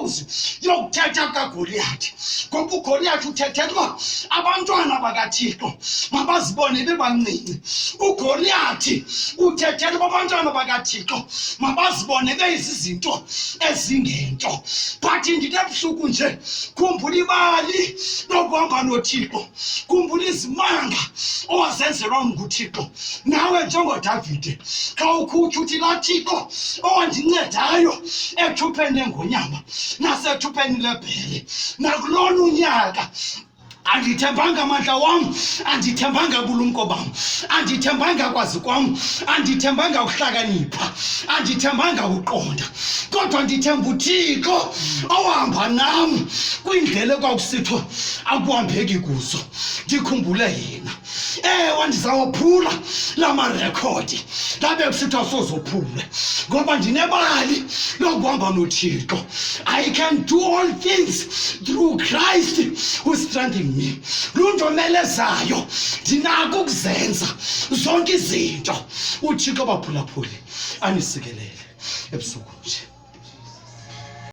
ipurpose yokuthetha kukaGoliyathi, ngoba uGoliyathi uthethela uba abantwana bakaThixo mabazibone bebancinci. UGoliyathi uthethela uba abantwana bakaThixo mabazibone beyizizinto ezingento. But ndithi ebusuku nje, khumbula ibali lokuhamba noThixo, khumbula izimanga owazenzelwa nguThixo. Nawe njengoDavide, xa ukhutshwa uthi, laa Thixo owandincedayo ethupheni lengonyama nasethupheni lebhere, nakulona unyaka andithembanga amandla wam, andithembanga bulumko bam, andithembanga kwazi kwam, andithembanga kuhlakanipha, andithembanga kuqonda, kodwa ndithemba uThixo owahamba nam kwiindlela ekwakusithiwa akuhambeki kuzo. Ndikhumbule yena. Ewe, ndizawophula la marekhodi labe kusithiwa sozophulwe, ngoba ndinebali lokuhamba noThixo. I can do all things through Christ who strengthen me. Lundomelezayo, ndinako ukuzenza zonke izinto. UThixo baphulaphule, anisikelele ebusuku nje.